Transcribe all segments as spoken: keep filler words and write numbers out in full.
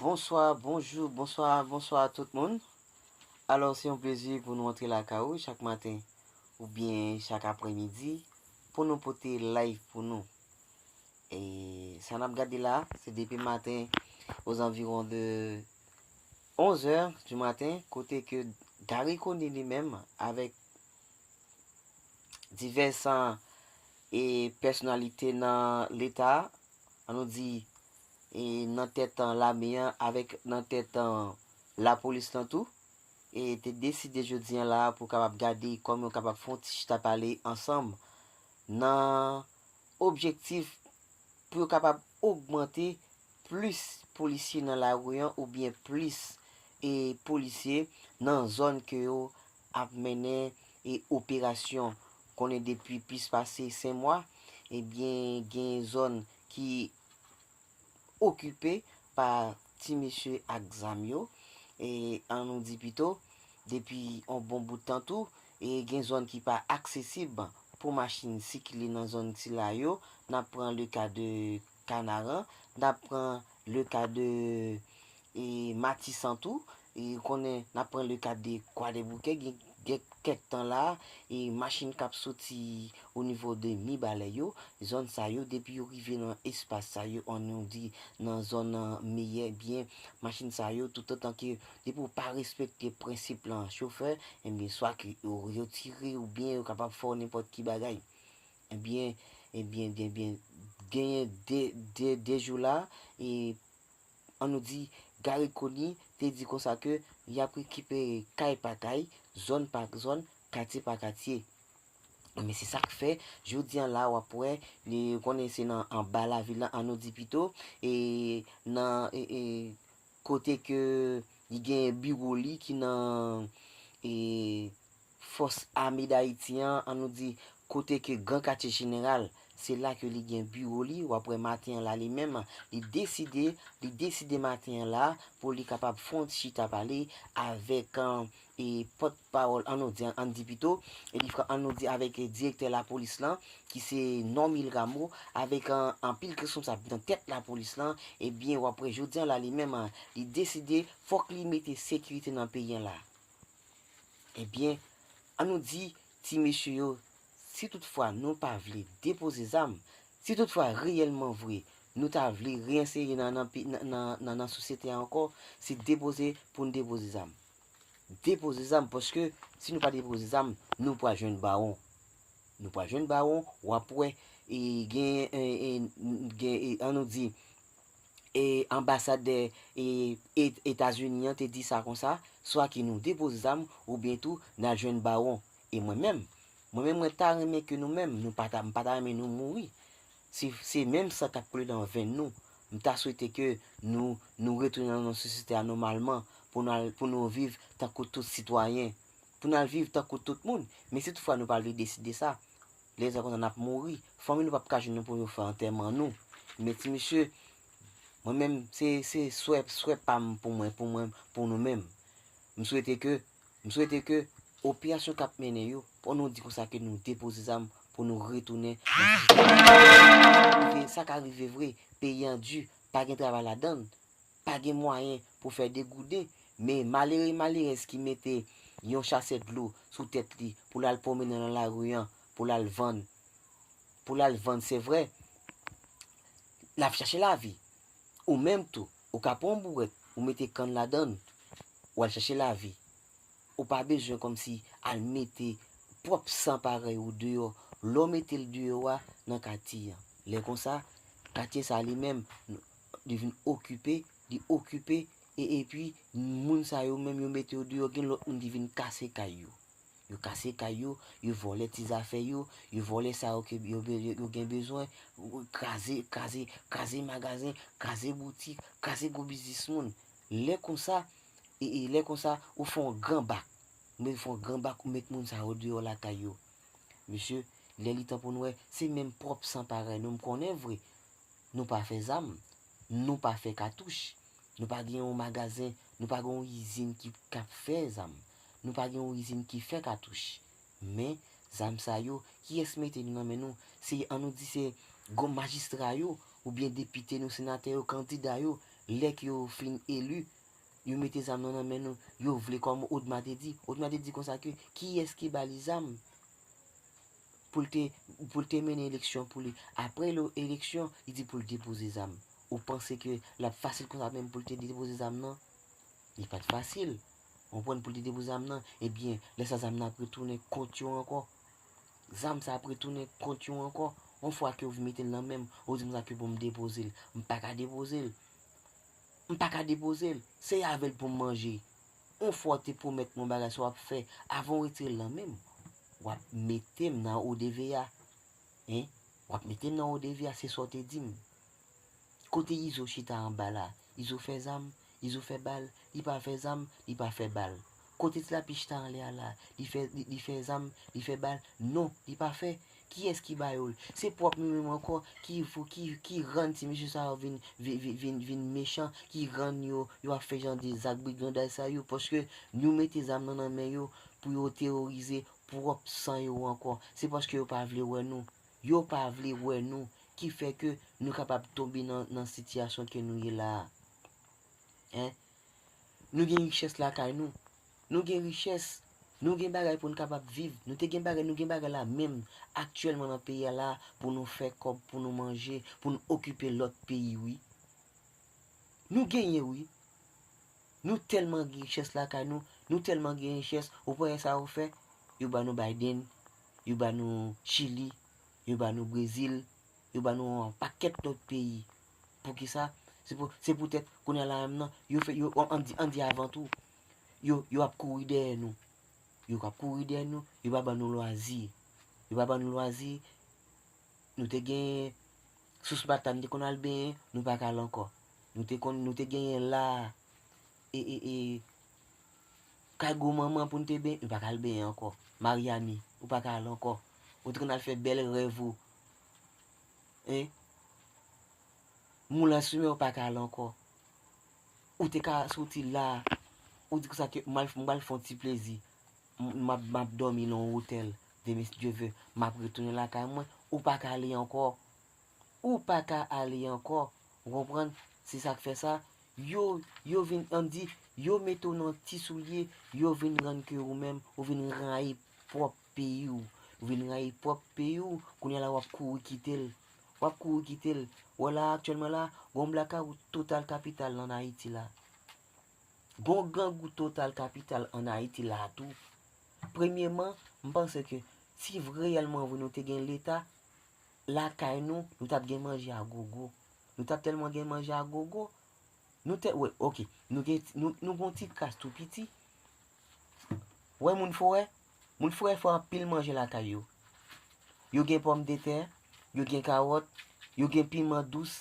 Bonswa, bonjou, bonswa, bonswa a tout moun. Alò, se yon plezi pou nou antre lakay ou chak maten oubyen chak apremidi pou nou pote live pou nou. E sa n ap gade la, se depi maten, aux environs de onze heures du matin, kote ke Garry Conille li menm, avèk divès, e, pèsonalite nan Leta, an nou di, e, nan tèt, an, lame an, avèk nan tèt, an, lapolis lan tou, e te deside jodi an la pou kapab gade kòman yo kapab fè yon ti chita pale ansanm nan objektif pou yo kapab ogmante plis polisye nan lari an oubyen plis, e, polisye nan zòn ke yo ap mennen, e, operasyon. Konnen depi plis pase senk mwa, ebyen, gen zòn ki okipe pa ti mesye ak zam yo, e an nou di pito, depi yon bon bout tan tou, e gen zòn ki pa aksesib pou machin sikile nan zòn sila yo. N ap pran le ka de Kanaran, n ap pran le ka de, e, Matisan tou, e konnen n ap pran le ka de Kwadèboukè, gen, gen kèk tan la, e machin k ap soti o nivo de Mibalè yo, zòn sa yo, depi yo rive nan espas sa yo, an nou di nan zòn, an, Meyè, byen, machin sa yo, toutotan ke depi w pa respekte prensip lan chofè, ebyen, swa ke yo retire oubyen yo kapab fè w nenpòt ki bagay. Ebyen, ebyen, ebyen, genyen de, de, de jou la, e an nou di, Garry Conille te di konsa ke y ap rekipere kay pa kay, zòn pa zòn, katye pa katye. Men se sa k fè, jodi an la, w ap wè, li konnen se nan anba lavil la, an nou di pito, e nan, e, e, kote ke li gen biwo li ki nan, e, Fòs Ame Dayiti an, an nou di, kote ke Gran Katye Jeneral, se la ke li gen biwo li, w ap wè maten an la li menm, li deside, li deside maten an la pou li kapab fè yon ti chita pale avèk, an, e, pòtpawòl, an nou di, an di pito, e li fè, an nou di, avèk, e, direktè lapolis lan, ki se Normil Rameau, avèk, an, anpil responsab nan tèt lapolis lan, ebyen, w ap wè jodi an la li menm, an, li deside fòk li mete sekirite nan peyi an la. Ebyen, an nou di, ti mesye yo, si toutfwa nou pa vle depoze zam, si toutfwa reyèlman vre, nou ta vle reyensere nan, nan, pi- nan, nan, nan, nan sosyete a ankò, se depoze pou n depoze zam. Depoze zam, paske si nou pa depoze zam, nou pral jwenn bawon. Nou pral jwenn bawon, w ap wè, e, gen, e, e, gen, e, an nou di, e, anbasadè, e, E- Etazini an te di sa konsa, swa ke nou depoze zam, oubyen tou, n al jwenn bawon. E mwen menm, mwen menm, mwen ta renmen ke nou menm, nou pa ta, m pa ta renmen nou mouri. Se, se menm san k ap koule nan venn nou. M ta swete ke nou, nou retounen nan sosyete a nòmalman, pou nou al, pou nou viv tankou tout sitwayen, pou nou al viv tankou tout moun. Men si toutfwa nou pa vle deside sa, lè sa konsa n ap mouri, fanmi nou p ap ka jwenn nou pou yo fè antèman nou. Men ti mesye, mwen menm, se, se swè, swè pa m pou mwen, pou mwen, pou nou menm. M swete ke, m swete ke operasyon k ap mennen yo, pou nou di konsa ke nou depoze zam, pou nou retounen nan sosyete. Sa ka rive vre, peyi an di, pa gen travay ladan l, pa gen mwayen pou fè de gouden, men malere, malerèz ki mete yon chasè dlo sou tèt li pou l al pwomennen nan lari an, pou l al vann, pou l al vann, se vre, l ap chache lavi. Ou menm tou, ou ka pran yon bourèt, ou mete kann ladan l, w al chache lavi. Ou pa bezwen kòmsi al mete pwòp san parèy ou deyò. Lè w mete l deyò a, nan katye an. Lè konsa, katye sa li menm, li vin okipe, li okipe, e epi, moun sa yo menm yo mete yo deyò, gen lòt moun ki vin kase kay yo. Yo kase kay yo, yo vòlè ti zafè yo, yo vòlè sa yo ke yo, yo, yo gen bezwen, kraze, kraze, kraze magazen, kraze boutik, kraze gwo biznis moun. Lè konsa, e, e lè konsa, ou fè yon gran bak. Ou met, fè yon gran bak, ou met moun sa yo deyò lakay yo. Mesye, lè li tan pou n wè, se menm pwòp san parèy nou, m konnen vre. Nou pa fè zam, nou pa fè katouch, nou pa gen yon magazen, nou pa gen yon izin ki k ap fè zam, nou pa gen yon izin ki fè katouch. Men, zam sa yo, kiyès mete nou nan men nou? Se, an nou di se gwo majistra yo, oubyen depite nou, senatè yo, kandida yo, Lè ke yo fin eli, yo mete zam nan nan men nou, yo vle, kòm Odma te di. Odma te di konsa ke, kiyès ki ba li zam pou l te, pou l te mennen eleksyon pou li? Apre eleksyon, li di pou l depoze zam. Ou panse ke l ap fasil konsa menm pou l te depoze zam nan? Li pa t fasil. Ou konprann, pou l te depoze zam nan, ebyen, lè sa zam nan ap retounen kont yo ankò. Zam sa ap retounen kont yo ankò. Yon fwa ke yo vin mete l nan men m, ou di m sa ke pou m depoze l. M pa ka depoze l. M pa ka depoze l. Se avè l pou m manje. Yon fwa w te pwomèt mwen bagay sa w ap fè, avan w retire l nan men m, w ap mete m nan O D V A. Hein? W ap mete m nan O D V A, se sa w te di m. Kote Izo chita anba la? Izo fè zam, Izo fè bal, li pa fè zam, li pa fè bal. Kote Ti Lapli chita anlè a la? Li fè, li, li fè zam, li fè bal? Non, li pa fè. Kiyès ki ba yo l? Se pwòp nou menm ankò ki, ki, ki rann ti mesye sa yo vin, vin, vin, vin, vin mechan, ki rann yo, yo ap fè jan de zak brigandaj sa yo, paske nou mete zam nan nan men yo pou yo teworize pwòp san yo ankò. Se paske yo pa vle wè nou. Yo pa vle wè nou, ki fè ke nou kapab tonbe nan, nan sitiyasyon ke nou ye la a. Hein? Nou gen richès lakay nou. Nou gen richès. Nou gen bagay pou n kapab viv. Nou te gen bagay, nou gen bagay la menm aktyèlman nan peyi a la pou nou fè kòb, pou nou manje, pou n okipe lòt peyi, wi. Nou genyen, wi. Nou tèlman gen richès lakay nou, nou tèlman gen richès, ou pa wè sa yo fè? Yo ba nou Biden, yo ba nou Chili, yo ba nou Brezil, yo ba nou yon pakèt lòt peyi. Poukisa? Se pou, se poutèt kounye a la menm nan, yo fè, yo, an, an di, an di avan tou, yo, yo ap kouri dèyè nou. Yo ap kouri dèyè nou, yo pa ban nou lwazi. Yo pa ban nou lwazi. Nou te gen sous Matan, nou te konn al benyen, nou pa ka al ankò. Nou te konn, nou te genyen la, e, e, e, kay gwo manman pou n te benyen, nou pa ka al benyen ankò. Maryani, ou pa ka al ankò. Ou te konn al fè bèl rèv ou. Hein? Moulen simen, ou pa ka al ankò. Ou te ka soti la, ou di konsa ke m al, m al fè yon ti plezi. M, m ap, m ap dòmi nan yon otèl. Demen, si Dye vle, m ap retounen lakay mwen. Ou pa ka ale ankò. Ou pa ka ale ankò. Ou konprann? Se sa k fè sa. Yo, yo vin, ann di, yo mete w nan ti soulye, yo vin rann ke ou menm, ou vin rayi pwòp peyi w. Ou vin rayi pwòp peyi w, kounye a la w ap kouri kite l. W ap kouri kite l. Ou wè la, aktyèlman la, gon blakawout total kapital ann Ayiti la. Gon grangou total kapital ann Ayiti la tou. Premyeman, m panse ke si reyèlman vre nou te gen Leta, lakay nou, nou t ap gen manje a gogo. Nou t ap tèlman gen manje a gogo. Nou te, wè, oke, nou gen, nou, nou gon ti kras tou piti. Wè moun forè, moun forè fè anpil manje lakay yo. Yo gen pòmdetè, yo gen kawòt, yo gen piman dous,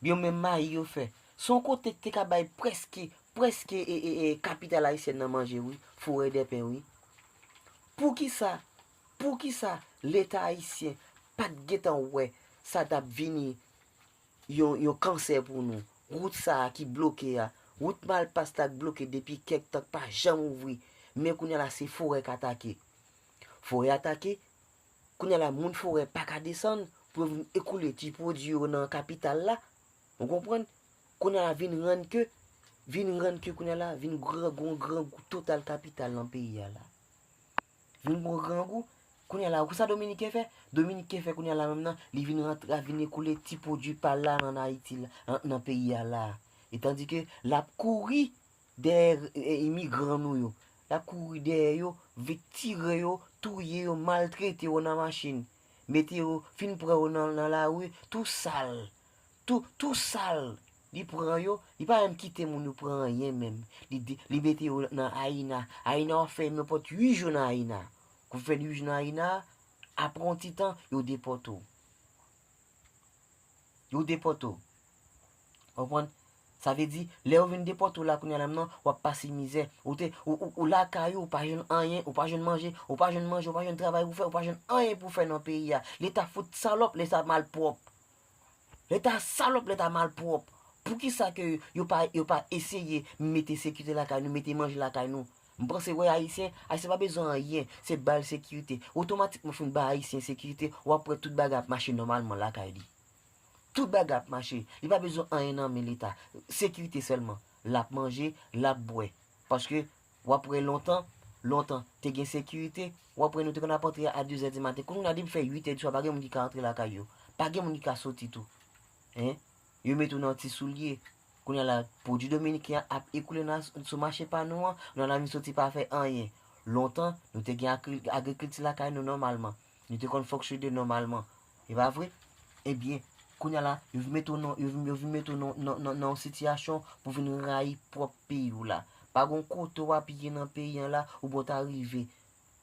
yo menm mayi yo fè. Se yon kote ki te ka bay prèske, prèske, e, e, e, kapital ayisyèn nan manje, wi, forè dèpen, wi. Poukisa, poukisa Leta ayisyen pa t gentan wè sa t ap vini yon, yon kansè pou nou? Wout sa a ki bloke a, wout Malpas la k bloke depi kèk tan, k pa janm ouvri, men kounye a la se forè k atake. Forè atake, kounye a la moun forè pa ka desann pou yo vin ekoule ti pwodui yo nan kapital la. Ou konprann? Kounye a la vin rann ke, vin rann ke kounye a la vin gran, gon grangou total kapital nan peyi a la. Vin gon grangou. Kounye a la, ou konn sa Dominiken fè? Dominiken fè kounye a la menm nan, li vin rantre, vin ekoule ti pwodui pa l la nan Ayiti la, nan, nan peyi a la. E tandike l ap kouri dèyè, e, imigran nou yo. L ap kouri dèyè yo, vin tire yo, touye yo, maltrete yo nan machin. Mete yo, fin pran yo nan, nan lari, tou sal. Tou, tou sal. Li pran yo, li pa menm kite moun yo pran anyen menm. Li de, li mete yo nan ayina. Ayina w ap fè menpòt uit jou nan ayina. Kou fè uit jou nan ayina, apre yon ti tan, yo depòte w. Yo depòte w. Konprann? Sa vle di, lè yo vin depòte w la kounye a la menm nan, w ap pase mizè. Ou te, ou, ou, ou lakay ou, ou pa jwenn anyen, ou pa jwenn manje, ou pa jwenn manje, ou pa jwenn travay pou fè, ou pa jwenn anyen pou fè nan peyi a. Leta fout salòp, leta malpwòp. Leta salòp, leta malpwòp. Poukisa ke yo pa, yo pa eseye mete sekirite lakay nou, mete manje lakay nou? M panse, wè, Ayisyen, Ayisyen pa bezwen anyen, se ba l sekirite. Otomatikman, fin ba Ayisyen sekirite, w ap wè tout bagay ap mache nòmalman lakay li. Tout bagay ap mache. Li pa bezwen anyen nan men Leta. Sekirite sèlman. L ap manje, l ap bwè. Paske, w ap wè lontan, lontan, te gen sekirite. W ap wè nou te konn ap antre a dezè di maten. Kounye a depi fè uit è di swa, pa gen moun ki ka antre lakay yo. Pa gen moun ki ka soti tou. Hein? Yo mete w nan ti soulye. Kounye a la, pwodui dominiken an ap ekoule nan, sou mache pa nou an. Nou la vin soti pa fè anyen. Lontan, nou te gen agri-, agrikilti lakay nou nòmalman. Nou te konn fonksyone nòmalman. E pa vre? Ebyen, kounye a la, yo vin mete w nan, yo vin, yo vin mete w nan, nan, nan, nan yon sitiyasyon pou vin rayi pwòp peyi w la. Pa gon kote w ap ye nan peyi an la, ou bon ta rive.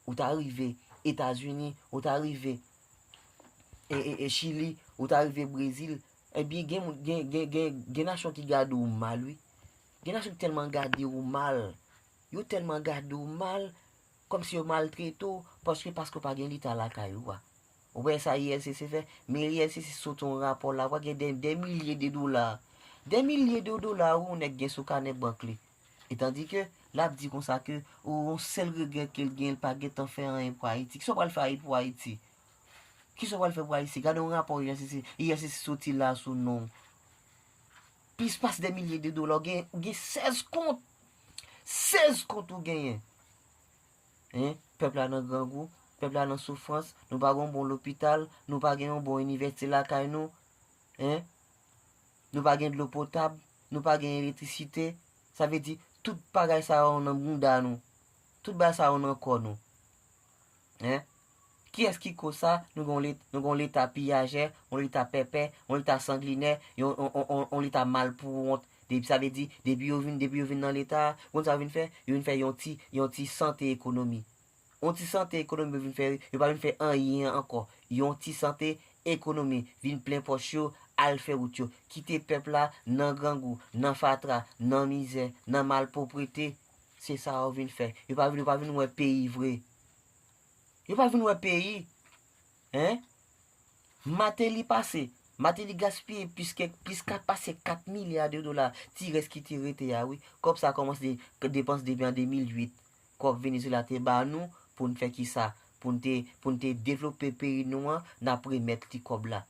Ou ta rive Etazini, ou ta rive e, e, e Chili, ou ta rive Brezil. Ebyen, gen moun, gen, gen, gen, gen nasyon ki gade w mal, wi. Gen nasyon ki tèlman gade w mal. Yo tèlman gade w mal, kòmsi yo maltrete w, paske, paske w pa gen leta lakay ou a. Ou wè sa I L C C fè? Men I L C C sot yon rapò la, w a gen dè, dè milye de dola. Dè milye de dola, wi, yon nèg gen sou kanè bank li. E tandike, l ap di konsa ke, o, yon sèl regrè ke l gen, l pa gentan fè anyen pou Ayiti. Kisa w pral fè pou Ayiti? Kisa w pral fè pou Ayiti? Gade yon rapò I L C C, I L C C soti la sou non w. Plis pase dè milye de dola, ou gen, ou gen sèz kont. Sèz kont ou genyen. Hein? Pèp la nan grangou, pèp la nan soufrans, nou pa gen yon bon lopital, nou pa gen yon bon inivèsite lakay nou. Hein? Nou pa gen dlo potab, nou pa gen elektrisite. Sa vle di, tout bagay sa yo nan bounda nou. Tout bagay sa yo nan kò nou. Hein? Kiyès ki koz sa? Nou gen yon let-, nou gen yon leta piyajè, yon leta pèpè, yon leta sanglinè, yon, yon, yon, yon, yon leta malpouwont. Depi, sa vle di, depi yo vin, depi yo vin nan leta, konn sa yo vin fè? Yo vin fè yon ti, yon ti sante ekonomi. Yon ti sante ekonomi yo vin fè, yo pa vin fè anyen ankò. Yon ti sante ekonomi, vin plen pòch yo, al fè wout yo. Kite pèp la nan grangou, nan fatra, nan mizè, nan malpwoprete. Se sa yo vin fè. Yo pa vin, yo pa vin wè peyi vre. Yo pa vin wè peyi. Hein? Martelly pase. Martelly gaspiye plis ke, plis ka pase kat milya de dola. Ti rès ki te rete a, wi. Kòb sa kòmanse de, depans depi an de mil uit. Kòb Venezuela te ba nou pou n fè kisa? Pou n te, pou n te devlope peyi nou an, n ap remèt li kòb la.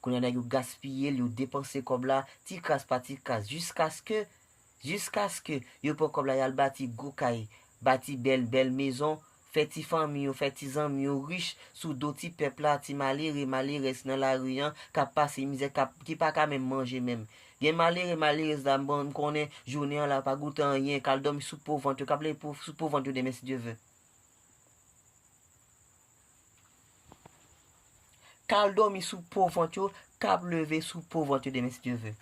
Kounye a nèg yo gaspiye l, yo depanse kòb la, ti kras pa ti kras, jiskaske, jiskaske yo pran kòb la, y al bati gwo kay, bati bèl, bèl mezon, fè ti fanmi yo, fè ti zanmi yo rich sou do ti pèp la, ti malere, malerèz nan lari an, k ap pase mizè, k ap, ki pa ka menm manje menm. Gen malere, malerèz la, m, m konnen jounen an la pa goute anyen, k al dòmi sou po vant yo, k ap leve po, sou po vant yo demen si Dye ve. K al dòmi sou po vant yo, k ap leve sou po vant yo demen si Dye ve.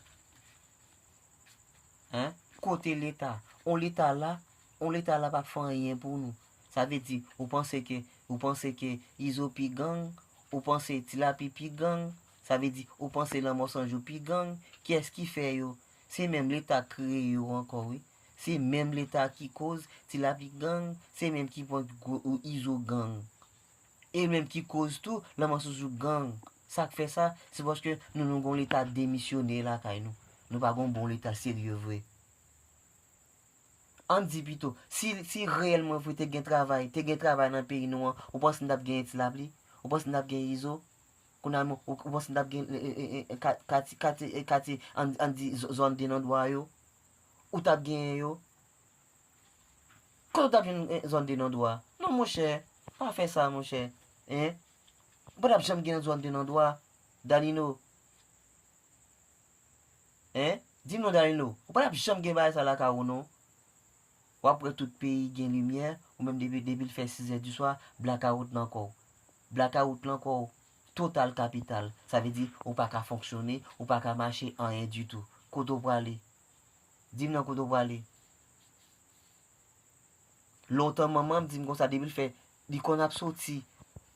Hein? Kote Leta? On Leta la, on Leta la p ap fè anyen pou nou. Sa vle di, ou panse ke, ou panse ke Izo pi gang, ou panse Ti Lapli pi gang, sa vle di, ou panse Lanmò San Jou pi gang, kiyès ki fè yo? Se menm Leta k kreye yo ankò, wi. Se menm Leta ki koz Ti Lapli gang, se menm ki pran gwo, Izo gang. E menm ki koz tou Lanmò San Jou gang. Sa k fè sa? Se paske nou, nou gon Leta demisyone lakay nou. Nou pa gon bon Leta serye vre. Ann di pito, si, si reyèlman vre te gen travay, te gen travay nan peyi nou an, ou panse n t ap genyen Ti Lapli? Ou panse n t ap genyen Izo? Kounye a, ou, ou panse n t ap gen, e, e, e, e, ka-, katye, katye, e, katye, ann, ann di zò-, zòn denandwa yo? Ou t ap genyen yo? Kote w t ap jwenn, e, zòn denandwa? Non, monchè, pa fè sa, monchè. Hein? Ou pa t ap janm gen zòn denandwa, Danilo. Hein? Di m non, Danilo. Ou pa t ap janm gen bagay sa lakay ou, non. W ap wè tout peyi gen limyè, ou menm depi, depi l fè sizè di swa, blakawout nan kò w. Blakawout nan kò w, total kapital. Sa vle di, ou pa ka fonksyone, ou pa ka mache, anyen ditou. Kote w prale? Di m non kote w prale. Lontan manman m di m konsa, depi l fè, li konn ap soti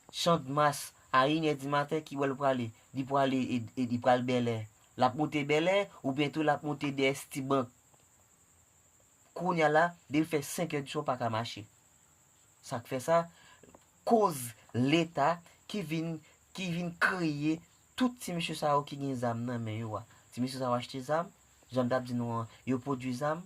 Channmas a inè di maten, ki bò l prale? Li prale, e, e, li pral Bèlè. L ap moute Bèlè, oubyen tou l ap moute dèyè Citibank. Kounye a la, depi l fè senk è di swa, w pa ka mache. Sa k fè sa, koz Leta ki vin, ki vin kreye tout ti mesye sa yo ki gen zam nan men yo a. Ti mesye sa yo achte zam, jan m t ap di nou an, yo pwodui zam.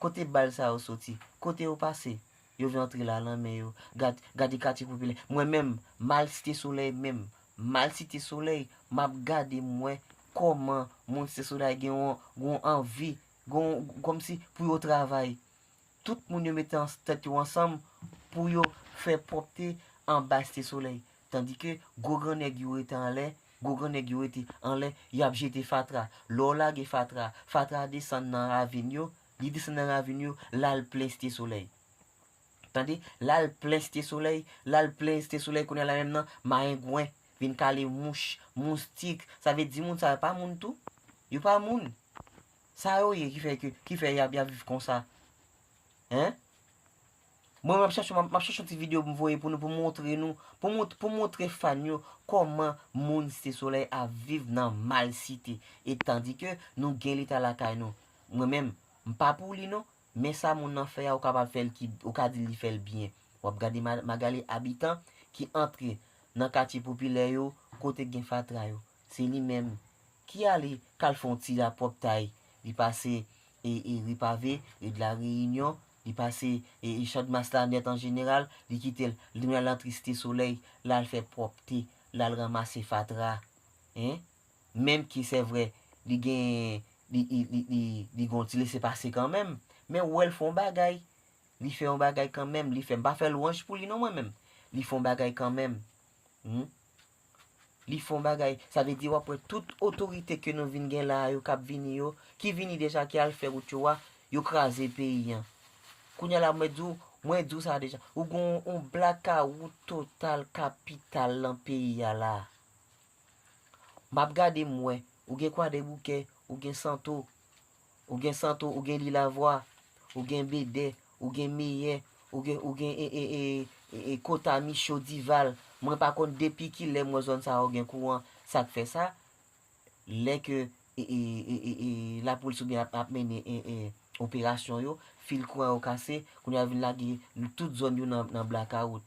Kote bal sa yo soti? Kote yo pase? Yo vin antre la nan men yo. Gad, gade katye popilè. Mwen menm, m al Site Solèy menm. M al Site Solèy, m ap gade, m wè kòman moun Site Solèy gen yon, gen yon anvi, gen yon, kòmsi pou yo travay. Tout moun yo mete tèt yo ansanm pou yo fè pwòpte anba Site Solèy. Tandike gwo gran nèg yo rete anlè, gwo gran nèg yo rete anlè, y ap jete fatra. Lè w lage fatra, fatra desann nan ravin yo, li desann nan ravin yo, l al plen Site Solèy. Tande, l al plen Site Solèy, l al plen Site Solèy, kounye a la menm nan, mayengwen vin kale mouch, moustik. Sa vle di moun sa yo pa moun tou? Yo pa moun. Sa yo ye ki fè ke, ki fè y ap, y ap viv konsa? Hein? Mwen, m ap chache, m ap, m ap chache yon ti videyo pou m voye pou nou, pou montre nou, pou mont-, pou montre fan yo kòman moun Site Solèy ap viv nan malsite. E tandike nou gen leta lakay nou. Mwen menm, m pa pou li non, men sa moun nan fè a, ou kapab fè l ki, ou ka di li fè l byen. W ap gade Ma-, Magalie Habitant ki antre nan katye popilè yo, kote gen fatra yo. Se li menm ki ale k al fè yon ti lapwòptay. Li pase e, e Ripave, e de la Reyinyon, li pase e, e Channmas la nèt an jeneral, li kite l, li al antre Site Solèy, l al fè pwòpte, l al ranmase fatra. Hein? Menm ke se vre, li gen, li, li, li, li, li gen yon ti lese pase kanmenm. Men ou wè l fè yon bagay. Li fè yon bagay kanmenm. Li fè, m pa fè lwanj pou li non mwen menm. Li fè yon bagay kanmenm. Hmm? Li fè yon bagay. Sa vle di w ap wè tout otorite ke nou vin gen la a yo k ap vini yo, ki vini deja, ki al fè wout yo a, yo kraze peyi an. Kounye a la, mwen di w, mwen di w sa deja. Ou gen yon, yon blakawout total kapital nan peyi a la. M ap gade m wè, ou gen Kwadèboukè, ou gen Santo, ou gen Santo, ou gen Lilavwa, ou gen Bedè, ou gen Meyè, ou gen, ou gen e, e, e, e, e Kotami, Chodival. Mwen pa konn depi kilè m wè zòn sa yo gen kouran. Sa k fè sa? Lè ke e, e, e, e, e, lapolis oubyen ap, ap mennen e, e, operasyon yo, fil kouran yo kase, kounye a vin lage tout zòn yo nan, nan blakawout.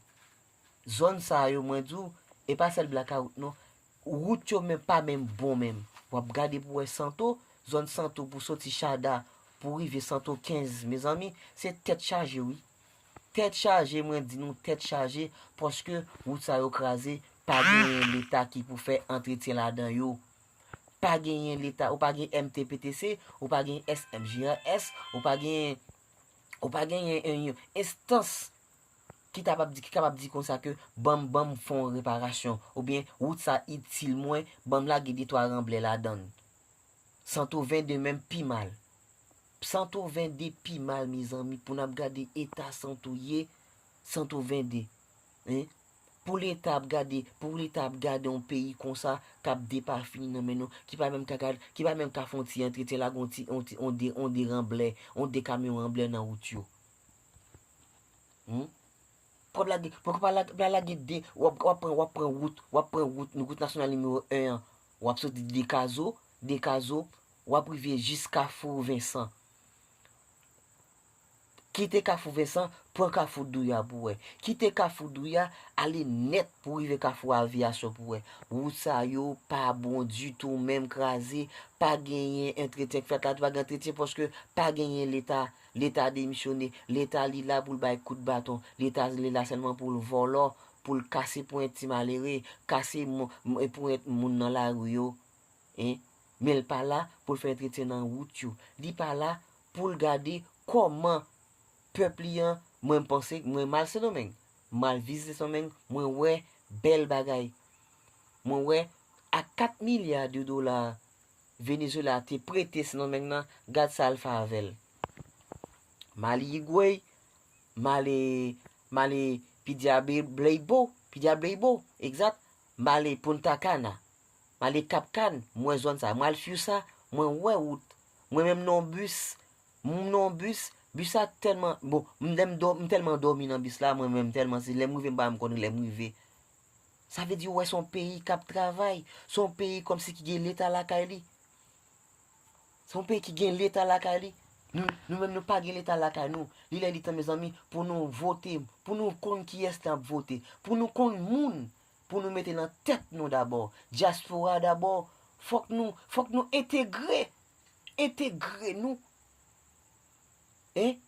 Zòn sa yo, mwen di w, e pa sèl blakawout non. Wout yo menm pa menm bon menm. W ap gade pou wè Santo, zòn Santo pou soti Chada, pou rive Santo kenz, mezanmi, se tèt chaje wi. Tèt chaje, mwen di nou, tèt chaje, paske wout sa yo kraze, pa genyen leta ki pou fè antretyen ladan yo. Pa genyen leta, ou pa gen M T P T C, ou pa gen S M G R S, ou pa gen, ou pa genyen yon, yon enstans ki kapab di, ki kapab di konsa ke ban m, ban m fè yon reparasyon, oubyen wout sa itil mwen, ban m lage de twa ranblè ladan l. Santo vennde menm pi mal. Santo vennde pi mal, mezanmi, pou n ap gade eta Santo ye, Santo vennde. Hein? Pou leta ap gade, pou leta ap gade yon peyi konsa k ap depafini nan men nou, ki pa menm ka gad-, ki pa menm ka fè yon ti antretyen, lage yon ti, yon ti, yon de, yon de ranblè, yon de kamyon ranblè nan wout yo. Hmm? W ap lage, w ap lage, w ap lage de, w ap, w ap pran, w ap pran wout, w ap pran wout, wout nasyonal nimewo en an. W ap soti Dekazo, Dekazo, w ap rive jis Kafou Vensan. Kite Kafou Vensan, pran Kafou Douya pou wè. Kite Kafou Douya, ale nèt pou rive Kafou Aviyasyon pou wè. Wout sa yo pa bon ditou, menm kraze, pa genyen antretyen k fèt la, pa gen antretyen paske pa genyen leta. Leta demisyone. Leta li la pou l bay kout baton. Leta li la sèlman pou l vòlò, pou l kase ponyèt ti malere, kase mo-, mo-, ponyèt moun nan lari yo. Hein? Men l pa la pou l fè antretyen nan wout yo. Li pa la pou l gade kòman pèp li an, mwen m panse, mwen m al Sendomeng. M al vizite Sendomeng, mwen wè bèl bagay. Mwen wè a kat milya de dola Venezuela te prete Sendomeng nan, gad sa l fè avè l. M ale Higüey, m ale, m ale Pidia Be-, Bleibo, Pidia Bleibo, egzat. M ale Punta Cana, m ale Cap Can, m wè zòn sa. M al Fiusa, mwen wè wout. Mwen menm nan yon bis, m nan yon bis, bis la tèlman, bon, m, lè m dò-, m tèlman dòmi nan bis la, mwen menm tèlman, se lè m rive, m pa menm konn lè m rive. Sa vle di, ou wè, se yon peyi k ap travay. Se yon peyi kòmsi ki gen leta lakay li. Se yon peyi ki gen leta lakay li. Nou, nou menm, nou pa gen leta lakay nou. Li lè li tan, mezanmi, pou nou vote, pou nou konn kiyès n ap vote, pou nou konn moun, pou nou mete nan tèt nou dabò. Dyaspora dabò. Fòk nou, fòk nou entegre. Entegre nou. Hein?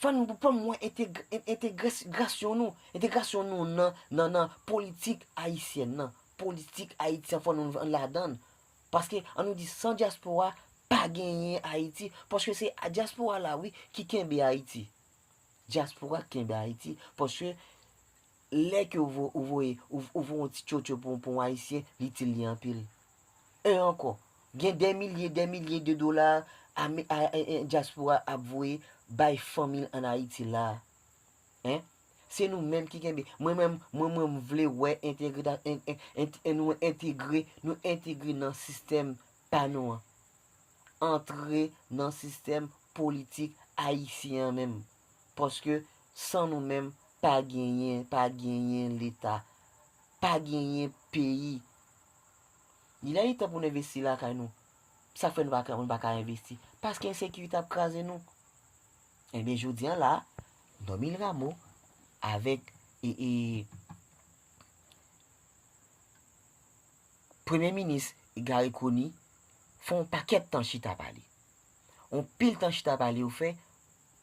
Fò nou, fò nou wè enteg-, en-, entegrasyon nou. Entegrasyon nou nan, nan, nan politik ayisyèn nan. Politik ayisyen, fò nou ladan l. Paske, an nou di, san dyaspora, pa genyen Ayiti. Paske se dyaspora la, wi, ki kenbe Ayiti. Dyaspora ki kenbe Ayiti. Paske lè ke ou vo-, ou voye, ou, ou voye yon ti tchotcho pou, pou yon Ayisyen, li itil li anpil. E ankò, gen dè milye, dè milye de dola ame-, a, a, a, dyaspora ap voye bay fanmi l ann Ayiti la. Hein? Se nou menm ki kenbe. Mwen menm, mwen, mwen, m vle wè entegre, en-, en-, en-, en-, nou entegre, nou entegre nan sistèm pa nou an. Antre nan sistèm politik ayisyen an menm. Paske san nou menm, pa genyen, pa genyen Leta, pa genyen peyi. Li lè li tan pou nou envesti lakay nou. Sa k fè nou pa ka, nou pa ka envesti? Paske ensekirite ap kraze nou. Ebyen, jodi a la, Normil Rameau avèk, e, e, Premye Minis Garry Conille fè yon pakèt tan chita pale. Yon pil tan chita pale yo fè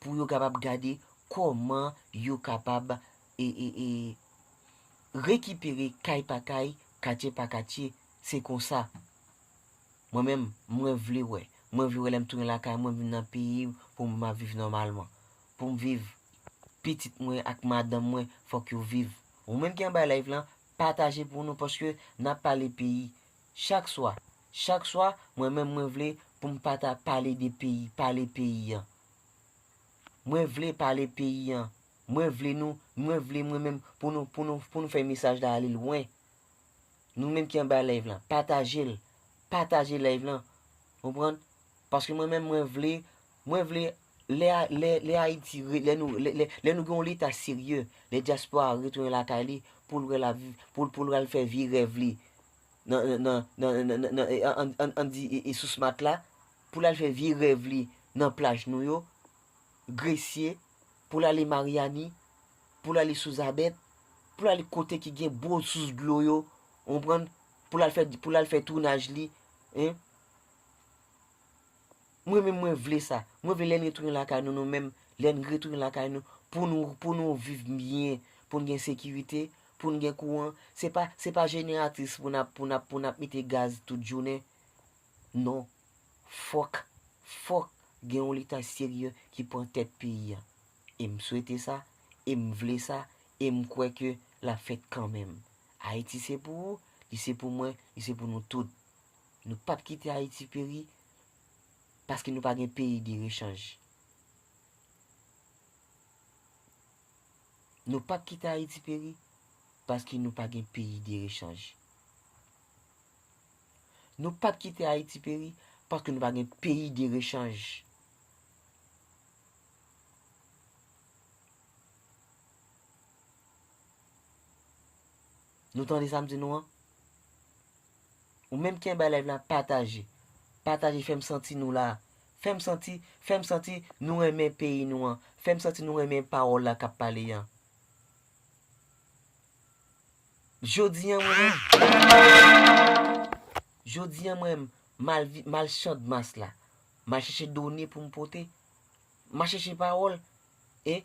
pou yo kapab gade kòman yo kapab, e, e, e, rekipere kay pa kay, katye pa katye. Se konsa. Mwen menm, mwen vle wè. Mwen vle wè lè m tounen lakay mwen, m vin nan peyi m pou m ap viv nòmalman. Pou m viv, pitit mwen ak madanm mwen, fòk yo viv. Ou menm ki anba live lan, pataje pou nou, paske n ap pale peyi. Chak swa, chak swa, mwen menm mwen vle pou m pata pale de peyi, pale peyi an. Mwen vle pale peyi an. Mwen vle nou, mwen vle mwen menm pou nou, pou nou, pou nou fè mesaj la ale lwen. Nou menm ki anba live lan, pataje l. Pataje live lan. Konprann? Paske mwen menm mwen vle, mwen vle lè, lè, lè Ayiti, re-, lè nou, lè, lè, lè nou gen yon Leta serye, lè dyaspora retounen lakay li, pou l wè la vi, pou l, pou l al fè vye rèv li. Nan, nan, nan, nan, nan, nan, e, an, an, an di, e, e, sou Smat la, pou l al fè vye rèv li nan plaj nou yo, Gresye, pou l ale Maryani, pou l ale Souzabèt, pou l ale kote ki gen bon sous dlo yo, ou konprann, pou l al fè, pou l al fè tounaj li, en. Mwen menm mwen vle sa. Mwen vle lè n retounen lakay nou, nou menm, lè n retounen lakay nou, pou nou, pou nou viv byen, pou n gen sekirite, pou n gen kouran. Se pa, se pa jeneratris pou n ap, pou n ap, pou n ap mete gaz tout jounen. Non. Fòk, fòk gen yon Leta serye ki pran tèt peyi a. E m swete sa, e m vle sa, e m kwè ke l ap fèt kanmenm. Ayiti se pou ou, li se pou mwen, li se pou nou tout. Nou p ap kite Ayiti peri, paske nou pa gen peyi de rechanj. Nou p ap kite Ayiti peri, paske nou pa gen peyi de rechanj. Nou p ap kite Ayiti peri, paske nou pa gen peyi de rechanj. Nou tande sa m di nou an? Ou menm ki anba live la, pataje. Pataje, fè m santi nou la. Fè m santi, fè m santi nou renmen peyi nou an. Fè m santi nou renmen pawòl la k ap pale an. Jodi an, mwen menm, jodi an, mwen menm, m al vi-, m al Chandmas la. M al chèche done pou m pote. M al chèche pawòl. E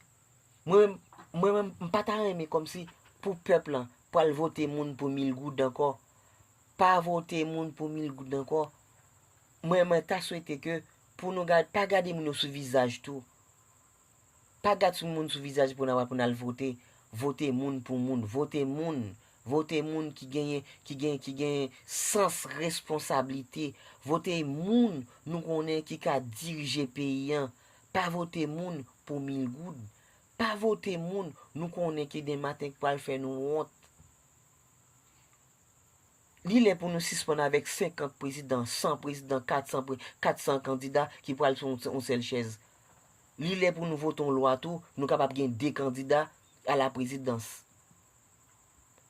mwen menm, mwen menm, m pa ta renmen kòmsi pou pèp lan pral vote moun pou mil goud ankò. Pa vote moun pou mil goud ankò. Mwen, mwen ta swete ke pou nou gad-, pa gade moun yo sou vizaj tou. Pa gad sou moun sou vizaj pou n a, pou n al vote. Vote moun pou moun. Vote moun. Vote moun ki genyen, ki gen, ki genyen sans responsablite. Vote moun nou konnen ki ka dirije peyi an. Pa vote moun pou mil goud. Pa vote moun nou konnen ki demen maten k pral fè nou wont. Li lè pou nou sispann avèk senkant prezidan, san prezidan, kat san pre-, kat san kandida ki pral sou yon, yon sèl chèz. Li lè pou nou vote yon lwa tou, nou kapab gen de kandida a la prezidans.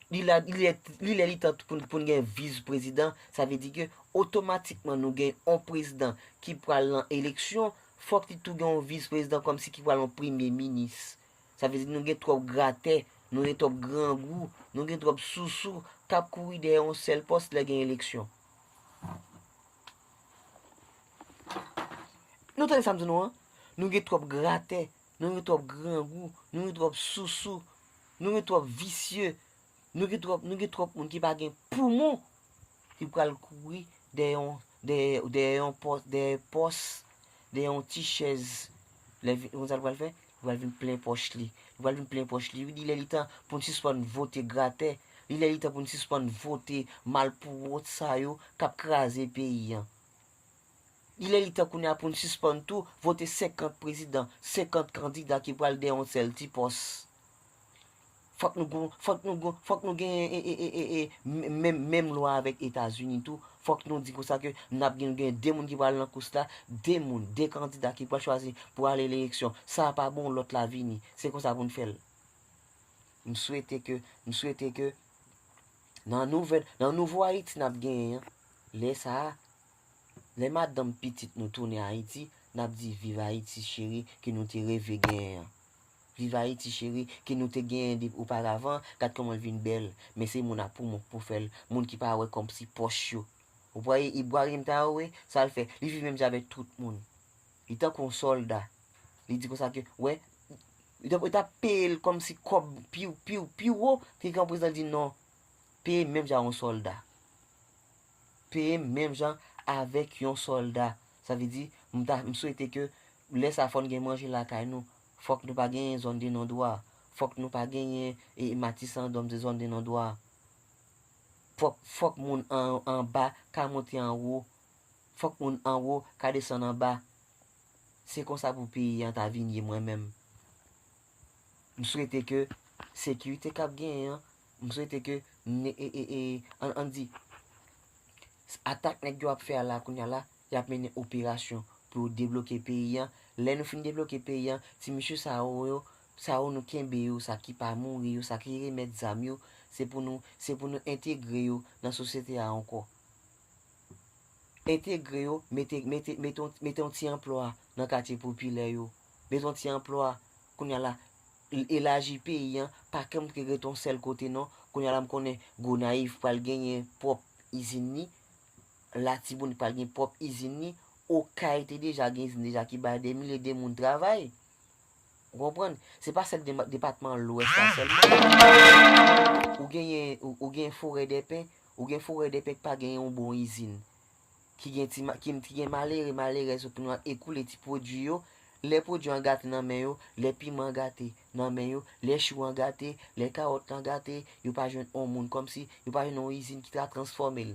Li la, li lè, li lè li tan pou, pou n gen vis prezidan, sa vle di ke otomatikman nou gen yon prezidan ki pral nan eleksyon, fòk li tou gen yon vis prezidan kòmsi ki pral yon premye minis. Sa vle di nou gen twòp gratè, nou gen twòp grangou, nou gen twòp sousou k ap kouri dèyè yon sèl pòs lè gen eleksyon. Nou tande sa m di nou an? Nou gen twòp gratè, nou gen twòp grangou, nou gen twòp sousou, nou gen twòp visye, nou gen twòp, nou gen twòp moun ki pa gen poumon ki pral kouri dèyè yon, dèyè, dèyè yon pòs, dèyè pòs, dèyè yon ti chèz. Lè vin, konn sa l pral fè? Li pral vin plen pòch li. Li pral vin plen pòch li. Wi, li lè li tan pou n sispann vote gratè. Li lè li tan pou n sispann vote malpouwont sa yo k ap kraze peyi an. Li lè li tan kounye a pou n sispann tou vote senkant prezidan, senkant kandida ki pral dèyè yon sèl ti pòs. Fòk nou gon, fòk nou gon, fòk nou genyen e, e, e, e, e, menm, menm lwa avèk Etazini tou. Fòk nou di konsa ke n ap gen, gen de moun ki pral nan kous la, de moun, de kandida ki pral chwazi pou ale eleksyon. Sa a pa bon, lòt la vini. Se konsa pou n fè l. M swete ke, m swete ke nan nouvèl, nan nouvo Ayiti n ap genyen an, lè sa a, lè madanm pitit nou tounen Ayiti, n ap di viv Ayiti cheri ke nou te reve genyen an. Viv Ayiti cheri ke nou te genyen de, oparavan, gad kòman l vin bèl. Men se moun a poumon k pou fè l, moun ki pa wè kòmsi pòch yo. Ou pa wè Ibrahim Traoré, sa l fè? Li viv menm jan avèk tout moun. Li tankou yon sòlda. Li di konsa ke, wè, li t ap, li t ap peye l kòmsi kòb pi, pi, pi wo, ki gen yon prezidan di non. Peye menm jan yon sòlda. Peye menm jan avèk yon sòlda. Sa vle di, m ta, m swete ke lè sa a fò n gen manje lakay nou. Fòk nou pa genyen zòn de non dwa. Fòk nou pa genyen, e, Matisan, Dòm, se zòn de non dwa. Fòk, fòk moun an, anba ka monte anwo. Fòk moun anwo ka desann anba. Se konsa pou peyi an ta vin ye mwen menm. M swete ke sekirite k ap genyen an, m swete ke ne, e, e, e, an, ann di, atak nèg yo ap fè a la kounye a la, y ap mennen operasyon pou yo debloke peyi an. Lè nou fin debloke peyi an, ti mesye sa yo, yo, sa yo nou kenbe yo, sa ki pa mouri yo, sa ki remèt zam yo, se pou nou, se pou nou entegre yo nan sosyete a ankò. Entegre yo, mete, mete, mete, yon- mete yon ti anplwa nan katye popilè yo. Mete yon ti anplwa, kounye a la, elaji peyi an, pa kenbe rete yon sèl kote non. Kounye a la, m konnen Gonayiv pral genyen pwòp izin li, Latibonit pral gen pwòp izin li, Okay te deja gen izin deja ki bay de milye de moun travay. Ou konprann? Se pa sèl dema- depatman Lwès la sèlman. Ou genyen, ou, ou gen Forèdèpen, ou gen Forèdèpen ki pa genyen yon bon izin. Ki gen ti ma- ki, ki gen malere, malerèz yo pou nou al ekoule ti pwodui yo. Lè pwodui an gate nan men yo, lè piman an gate nan men yo, lè chou an gate, lè kawòt lan gate, yo pa jwenn yon moun kòmsi, yo pa jwenn yon izin ki ta transfòme l.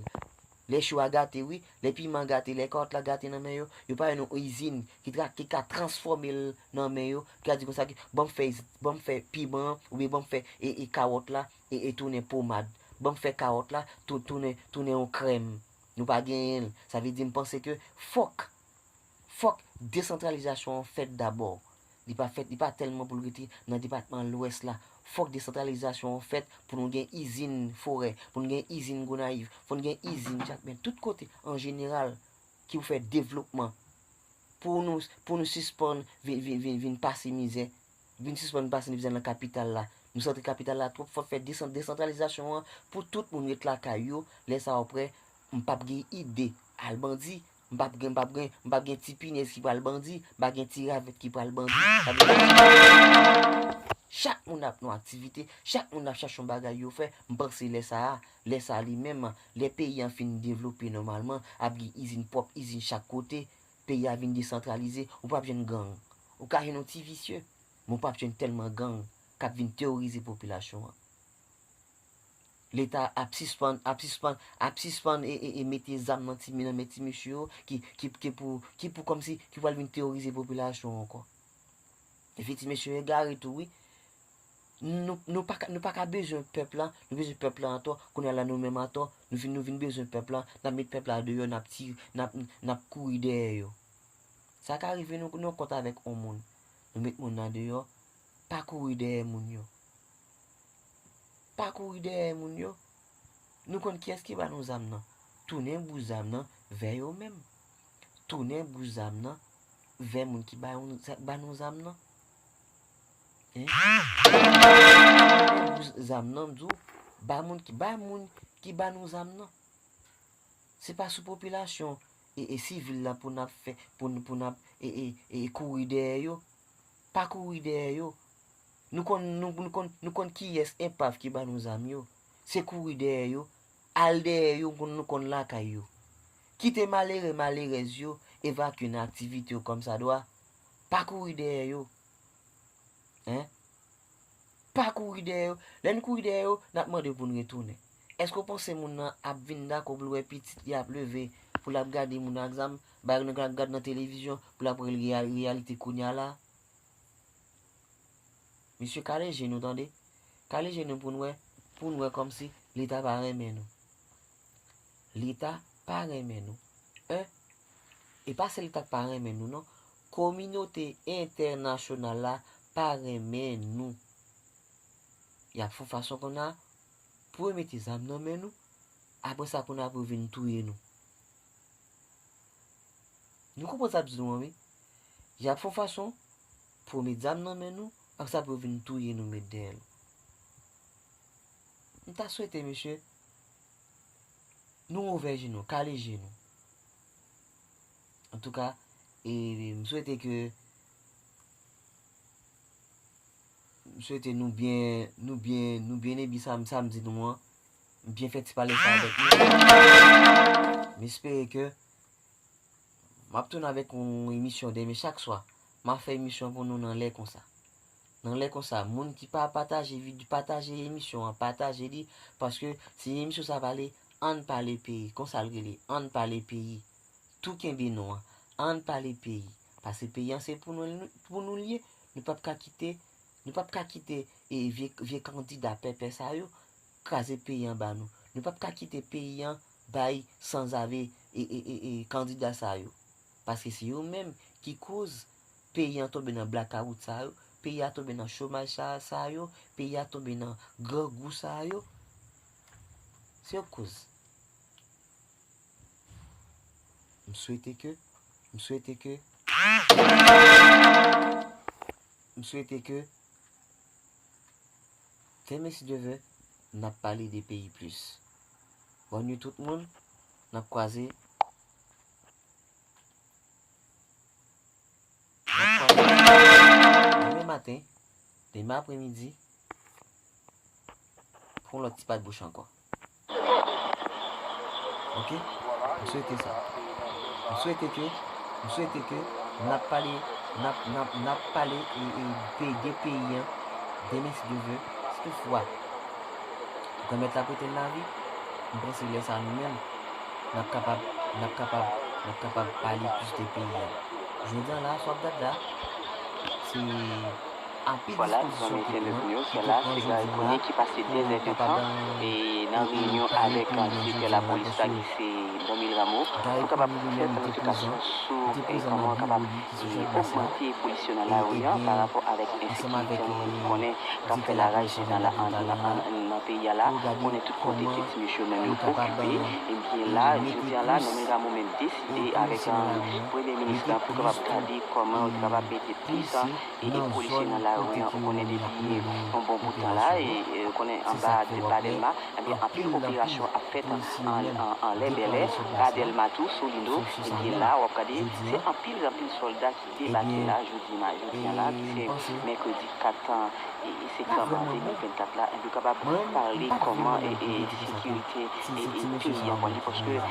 Lè chou a gate, wi, lè piman an gate, lè kawòt la gate nan men yo, yo pa jwenn yon izin ki tra- ki ka transfòme l nan men yo, ki ka di konsa ke, ban m fè, ban m fè piman an, oubyen ban m fè e, e kawòt la, e, e tounen pomad. Ban m fè kawòt la, tou- tounen, tounen yon krèm. Nou pa genyen l. Sa vle di, m panse ke fòk, fòk desantralizasyon an fèt dabò. Li pa fèt, li pa tèlman pou l rete nan depatman Lwès la. Fòk desantralizasyon an fèt pou nou gen izin Forè, pou nou gen izin Gonayiv, pou nou gen izin Jakmèl, tout kote an jeneral ki pou fè devlopman. Pou nou, pou nou sispann vin, vin, vin, vin pase mizè, vin sispann pase mizè nan kapital la. Nou santre kapital la twòp, fòk fè desan- desantralizasyon an pou tout moun ret lakay yo. Lè sa a w ap wè, m p ap gen ide al bandi, m p ap gen, m p ap gen, m p ap gen ti pinèz ki pral bandi, m p ap gen ti ravèt ki pral bandi. Sa vle di, chak moun ap nan aktivite, chak moun ap chache yon bagay yo fè. M panse lè sa a, lè sa a li menm, lè peyi an fin devlope nòmalman, ap gen izin pwòp, izin chak kote, peyi a vin desantralize, ou p ap jwenn gang. Ou ka jwenn yon ti visye, men ou p ap jwenn tèlman gang k ap vin teworize popilasyon an. Leta ap sispann, ap sispann, ap sispann e, e, e mete zam nan ti, nan men ti mesye yo ki, ki, ki pou, ki pou kòmsi, ki pral vin teworize popilasyon an ankò. Epi ti mesye yo egare tou, wi. Nou, nou pa ka, nou pa ka bezwen pèp la, nou bezwen pèp la atò, kounye a la nou menm atò, nou vin, nou vin bezwen pèp la, n ap met pèp la deyò, n ap tire, n ap, n ap kouri dèyè yo. Sa ka rive nou, nou kont avèk yon moun, nou met moun nan deyò, pa kouri dèyè moun yo. Pa kouri dèyè moun yo. Nou konn kiyès ki ba nou zam nan. Tounen bout zam nan vè yo menm. Tounen bout zam nan vè moun ki ba, ba nou zam nan. Hein? Tounen bout zam nan, m di w, ba moun ki, ba moun ki ba nou zam nan. Se pa sou popilasyon e, e sivil la pou n ap fè, pou n, pou n ap e, e, e kouri dèyè yo. Pa kouri dèyè yo. Nou konn, nou, nou konn, nou konn kiyès enpav ki ba nou zam yo. Se kouri dèyè yo. Al dèyè yo, nou konn, nou konn lakay yo. Kite malere, malerèz yo evakye nan aktivite yo kòmsadwa. Pa kouri dèyè yo. Hein? Pa kouri dèyè yo. Lè n kouri dèyè yo, n ap mande pou n retounen. Èske w panse moun nan ap vin dakò pou l wè pitit li ap leve, pou l ap gade moun ak zam, bagay nan, ap gad nan televizyon, pou l ap wè reya-, reyalite kounye a la? Mesye, kale je nou, tande. Kale je nou pou n wè, pou n wè kòmsi Leta pa renmen nou. Leta pa renmen nou. Hein? E pa sèl Leta k pa renmen nou, non. Kominote entènasyonal la pa renmen nou. Y ap fè yon fason konnya pou yo mete zam nan men nou. Apre sa, konnya pou yo vin touye nou. Nou konprann sa m ap di nou an, wi. Y ap fè yon fason pou yo met zam nan men nou, apre sa pou yo vin touye nou, met dèyè l. M ta swete, mesye, nou ouvè je nou, kale je nou. Antouka, e, m swete ke, m swete nou byen, nou byen, nou byen ebi sa, sa m di nou an. M byen fè ti pale sa avèk nou. M espere ke m ap tounen avèk yon emisyon demen chak swa. M ap fè emisyon pou nou nan lè konsa. Nan lè konsa, moun ki pa pataje vid-, pataje emisyon an, pataje li, paske si emisyon sa pale, ann pale peyi, konsa l rele, ann pale peyi. Tou kenbe non an, ann pale peyi. Paske peyi an se pou nou, pou nou l ye. Nou p ap ka kite, nou p ap ka kite, e, vye, vye kandida pèpè sa yo kraze peyi an ba nou. Nou p ap ka kite peyi an bay sanzave e, e, e, e kandida sa yo. Paske se yo menm ki koz peyi an tonbe nan blakawout sa yo, peyi a tonbe nan chomaj sa, sa yo, peyi a tonbe nan grangou sa yo. Se yo k koz. M swete ke, m swete ke, m swete ke, demen si Dye vle, n ap pale de peyi plis. Bòn nuit tout moun, n ap kwaze. N ap kwaze demen maten, demen apremidi, pou yon lòt ti pat bouch ankò. Oke? M swete sa. M swete ke, m swete ke n ap pale, n ap, n ap, n ap pale e, e, pe-, de peyi an demen si Dye vle, si toutfwa Granmèt la prete n lavi, m panse lè sa a nou menm, n ap kapab, n ap kapab, n ap kapab pale plis de peyi an. Jodi a la, sa w ap gad la, se anpil dispozisyon ki pran, ki te pran jodi a pou kapab ede peyi an jodi a la, paske se Gary Conille li menm li te prezan, li te prezan nan biwo li ki sou Chòlbas la. E, ebyen, ansanm avèk, e, direktè lapolis departemantal la, pou gade kòman yo kapab, e, mete plis, e, polisye nan lari an, mete plis, e, nan zòn kote ke yo rele la popilasyon an. Se sa k fè w ap wè anpil nan polisye yo ap sòti nan zòn sa la. Jodi a, ebyen, e, m panse pa vrèman bon. Mwen menm, m pa vrèman bon kote sa fè. Se, se ti mesye sa yo ki dirije a.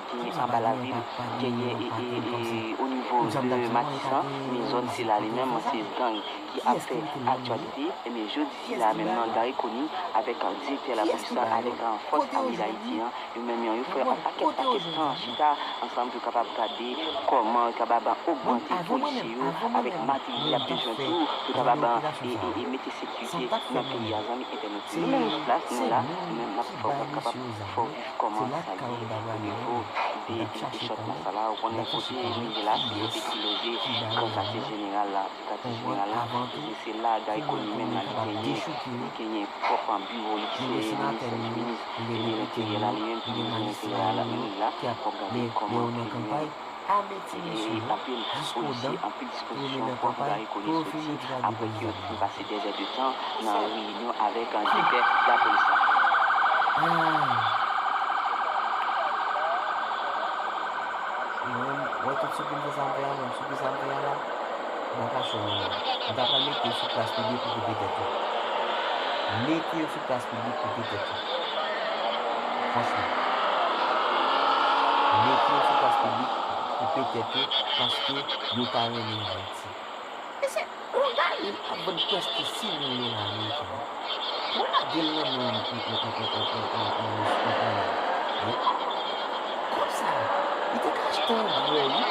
Ti mesye sa yo pa gen enpak pa gen, pa gen enpak menm kòmsi. Pou zòn Matisan, men zòn sila li menm, se gang ki ap fè aktyalite. Ebyen, jodi sila menm nan, Gary Conille avèk, a, direktè lapolis la, avèk, a, fòs ame d Ayiti an, yo menm yo, yo fè yon pakèt, pakèt tan chita ansanm pou yo kapab gade kòman yo kapab ogmante polisye yo avèk materyèl y ap bezwen tou, pou yo kapab, e, e, e, mete sekirite nan peyi a. Zanmi entènot yo, nou menm nou sou plas, nou la, nou menm n ap fè w kapab fè w viv kòman sa ye o nivo de, de, de Chòlbas la. Ou konnen kote nou ye la, se kote ki loje Gran Katye Jeneral la. Katye Jeneral la, e se la Gary Conille menm la, li genyen, li genyen pwòp biwo li, ki se ministè, minis de Lenteryè la, li menm ki minis de Lenteryè la, menm li la, w ap gade kòman yo genyen, e, anpil polisye, anpil dispozisyon pou Gary Conille soti, apre ke yo fin pase dèzèdetan nan reyinyon avèk, e, direktè lapolis la. Mwen, mwen tout sou pou m fè sa m fè a, mwen sou pou sa m fè a la, m pa kache w non. M ta pral mete yo sou plas piblik pou koupe tèt yo. Mete yo sou plas piblik pou koupe tèt yo. Franchman. mete yo sou plas piblik pou petèt yo, paske yo pa renmen Ayiti. E se yon gaye ap vann prèske sis mil dola ameriken an. Pou lage l nan men yon, yon, yon, yon, yon, yon, yon, yon, yon nèg. Wi. Kòb sa, li te ka achte angrè, wi.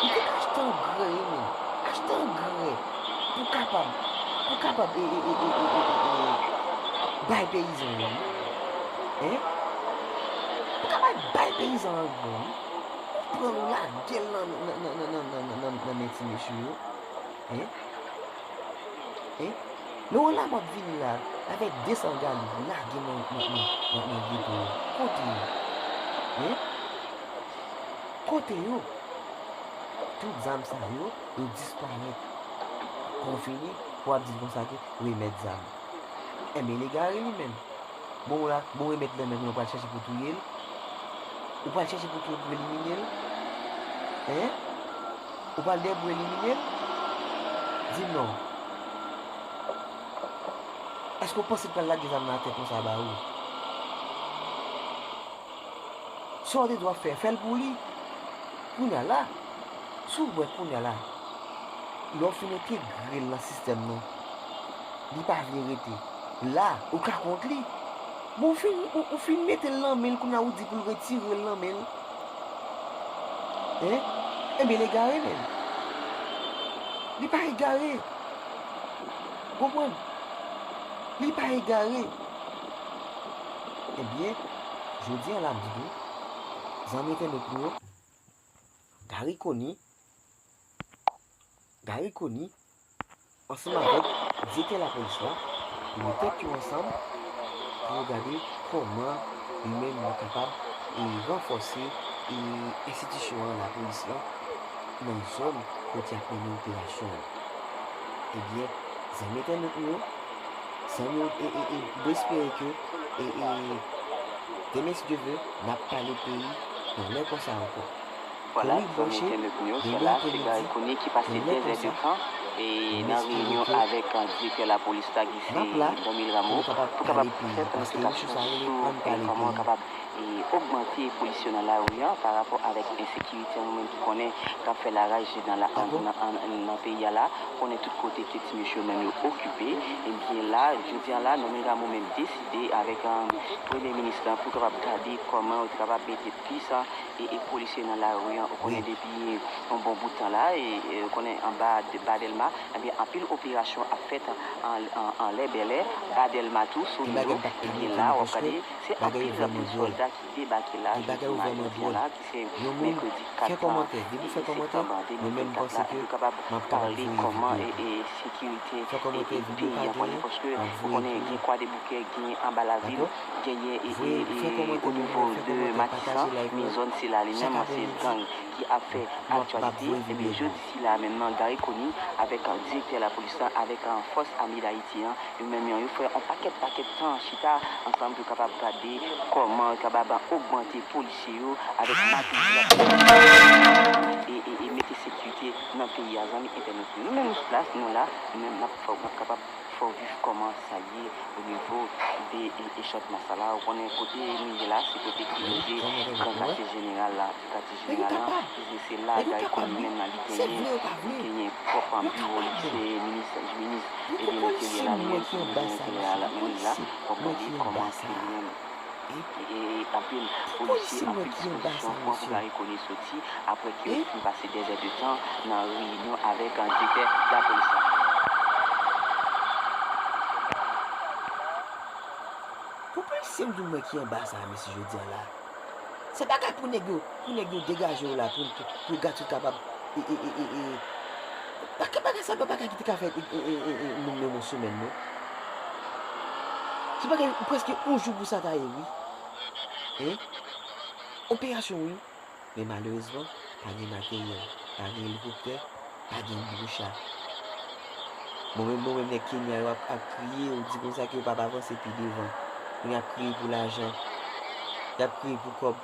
Li te ka achte angrè, wi, men. Achte angrè pou kapab, pou kapab, e, e, e, e, e, e, e, e, bay peyizan yo, wi. Hein? Pou kapab bay peyizan angrè, wi. Ou pran l, ou lage l nan, nan, nan men ti mesye yo. Hein? Hein? Laurent Lamothe vini la, avèk de san galib, lage nan, nan, nan, nan, nan geto yo. Kote yo? Hein? Kote yo? Tout zam sa yo, yo disparèt. Pou w fini, pou w ap di l konsa ke remèt zam. Enben, l egare li menm. Bon, la, bon, remèt nan men moun, ou pral chèche pou touye l? Ou pral chèche pou touye l, pou elimine l? Hein? Ou pral dèyè pou elimine l? Di m non. Èske w panse l pral lage zam nan atè konsa ba ou? Sa w te dwe fè, fè l pou li. Kounye a la, si w wè kounye a la, lè w fin entegre l nan sistèm nan, li pa vle rete. La, ou ka kont li. Bon, ou fin, ou, ou fin mete l nan men l, kounye a ou di pou l retire l nan men l. Hein? Enben, l egare menm. Li pa egare. Ou konprann? Li pa egare. Ebyen, jodi a la m di nou, zanmi entènot nou yo, Garry Conille, Garry Conille, ansanm avèk direktè lapolis la, yo met tèt yo ansanm pou yo gade kòman yo menm yo kapab e ranfòse e enstitisyon an, lapolis lan, nan zòn kote y ap mennen operasyon an. Ebyen, zanmi entènot nou yo, zanmi yo, e, e, e, mwen espere ke, e, e, demen, si Dye vle, n ap pale peyi nan lè konsa ankò. Vwala, zanmi entènot nou yo, se la, se Garry Conille ki pase dèzè de tan e nan reyinyon avèk, e, direktè lapolis la ki se Domil Rameau pou kapab fè plis pwopoze sou, e, kòman yo kapab e ogmante polisye yo nan lari a pa rapò avèk ensekirite an nou menm ki konnen k ap fè laraj nan la, nan, nan, nan peyi a la. Konnen tout kote ke ti mesye yo menm yo okipe. Ebyen la, jodi a la, Domil Rameau menm deside avèk, e, premye minis lan pou kapab gade kòman yo te kapab mete plis, e, e polisye nan lari a. Ou konnen depi yon bon bout tan la, e, e, ou konnen anba de, ba Dèlma, ebyen, anpil operasyon ap fèt an, an, anlè bèlè, ba Dèlma tou, sou Rivo. Ebyen la, w ap gade, se anpil, anpil sòlda ki debake la, jodi madi an la, ki se mèkredi kat septanm de mil vennkat la, pou kapab pale kòman, e, e, sekirite, e, e, peyi a pwale, paske ou konnen gen Kwadeboukè, gen anba lavil, genyen, e, e, e, o nivo de Matisan, men zòn sila li menm, se gang ki ap fè aktyalite. Ebyen, jodi sila menm nan, Garry Conille avèk, e, direktè lapolis la, avèk, e, fòs ame d Ayiti an, yo menm yo, yo fè yon pakèt, pakèt tan chita ansanm pou yo kapab gade kòman yo kapab ogmante polisye yo avèk materyèl e, e, e mete sekirite nan peyi a, zanmi entènot yo. Nou menm nou sou plas, nou la, nou menm n ap fè, n ap kapab fè w viv kòman sa ye o nivo de, e, echantman sa la. Ou konnen kote nou ye la, se kote ki rele Gran Katye Jeneral la. Katye jeneral lan, se, se la Garry Conille menm nan li genyen, li genyen pwòp biwo li, se minis, minis, e, de lenteryè la li ye, se minis de lenteryè la, men li la, w ap gade kòman ke li menm, e, e, anpil polisye, anpil dispozisyon pran pou Garry Conille soti, apre ke li fin pase dèzè de tan nan reyinyon avèk, e, direktè lapolis la. Pou polisye m di w mwen ki anba sa, mesye, jodi a la. Se bagay pou nèg yo, pou nèg yo degaje yo la, pou, pou, pou Gatwit kapab, e, e, e, e, e, bagay, bagay sa, bagay ki te ka fèt, e, e, e, e, e, menm, menm yon semèn, non. Se bagay, prèske yon jou pou sa ta ye, wi. Hein? Operasyon, wi. Men malerezman, pa gen materyèl, pa gen elikoptè, pa gen gwo cha. Bon, menm, bon, menm nèg Kenya yo ap, ap kriye, yo di konsa ke yo p ap avanse pi devan. Kounye a y ap kriye pou lajan. Y ap kriye pou kòb.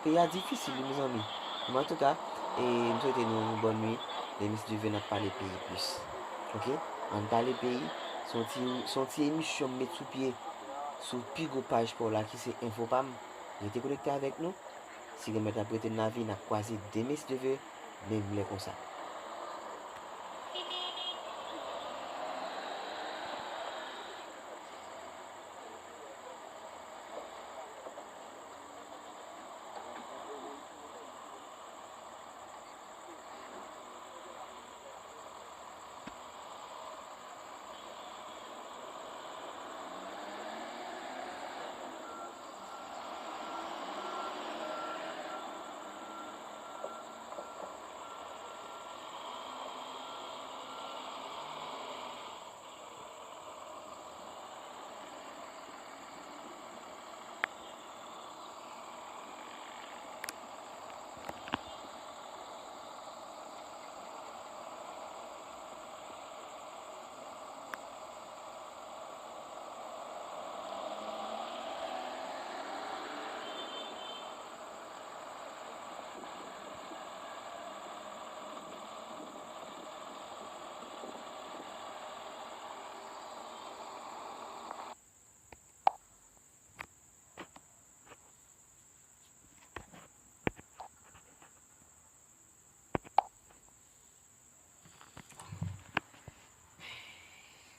Peyi a difisil, wi, mezanmi. Men antouka, e, m swete nou yon bòn nwi. Demen, si Dye vle, n ap pale peyi plis. Oke? Ann pale peyi. Se yon ti, se yon ti emisyon m met sou pye sou pi gwo paj pa w la ki se Enfo Pa M. Rete konekte avèk nou. Si Granmèt ap rete n lavi, n ap kwaze demen, si Dye vle, menm lè konsa.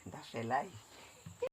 M ta fè live.